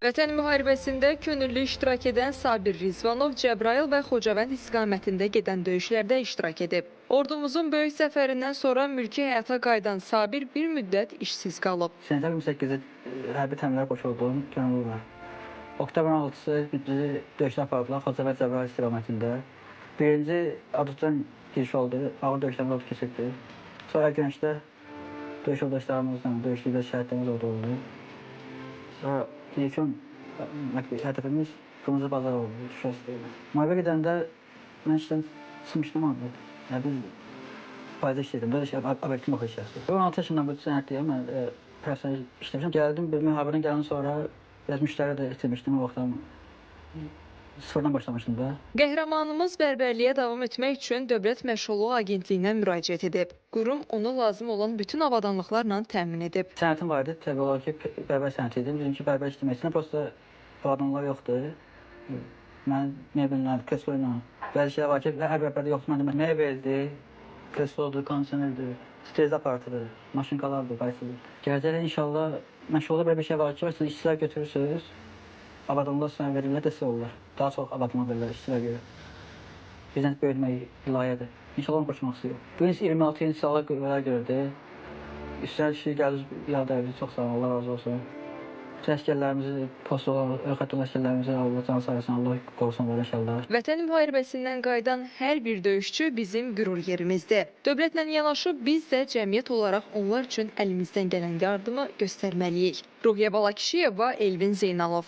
Vətən müharibəsində könüllü iştirak edən Sabir Rizvanov Cəbrayıl və Xocavənd istiqamətində gedən döyüşlərdə iştirak edib. Ordumuzun böyük zəfərindən sonra mülki həyata qayıdan Sabir bir müddət işsiz qalıb. Sentyabr 28-də hərbi təlimlərə qoşuldum könüllü olaraq. Oktyabrın 6-sı bizi döyüşə apardılar Xocavənd Cəbrayıl istiqamətində. Birinci Aduddan giriş oldu, ağır döyüşlərimiz orada keçirdi. Sonra Gönçdə döyüş yoldaşlarımızla döyüşlükdə şəhidlərimiz orada oldu. Sonra yekun hədəfimiz Qırmızı Bazar oldu, Şuşa istiqaməti. Müharibə gedəndə mən işdən çıxmışdım abi. Yəni biz fayda işləyirdim, böyle şey, obyektiv oxuyacaqdı. 16 yaşından bu sənətliyəm, mən professional işləmişəm. Gəldim, bir müharibədən gələndən sonra biraz müştəri də itirmişdim o vaxtdan. Sıfırdan başlamışdım da. Qəhrəmanımız bərbərliyə davam etmək üçün Dövlət Məşğulluq Agentliyinə müraciət edib. Qurum onu lazım olan bütün avadanlıqlarla təmin edib. Sənətim var idi, təbii olaraq ki, bərbər sənəti idi. Bizimki bərbər işləmək üçün prosta avadanlıqlar yoxdur. Mən mebellə, kreslo ilə, bəzi şeylər var ki, hər bərbərdə yoxdur. Məndə mebeldir, kreslodur, kondisionerdir, steriliz aparatıdır, maşınkalardır, qaysıdır. Gələcəkdə inşallah məşğulluqda belə bir şey var ki, məsələn, işçilər götürürsünüz, avadanlıqlar sizə verirlər, dəstək olurlar. Daha çox avadanlıq verirlər işçilərə görə. Biznes böyütmək layihədir. İnşallah onu qoşmaq istəyirəm. Bu gün 26-cı silahlı qüvvələr gördü. Üstəlik kişi gəldi, yad elədi. Çox sağ olun, Allah razı olsun. Bütün əsgərlərimizi, post olan, xətt olan əsgərlərimizi Allah can sağ Allah qorusun onları inşallah. Vətən müharibəsindən qayıdan hər bir döyüşçü bizim qürur yerimizdir. Dövlətlə yanaşı biz də cəmiyyət olaraq onlar üçün əlimizdən gələn yardımı göstərməliyik. Ruhiyyə Balakişiyeva, Elvin Zeynalov.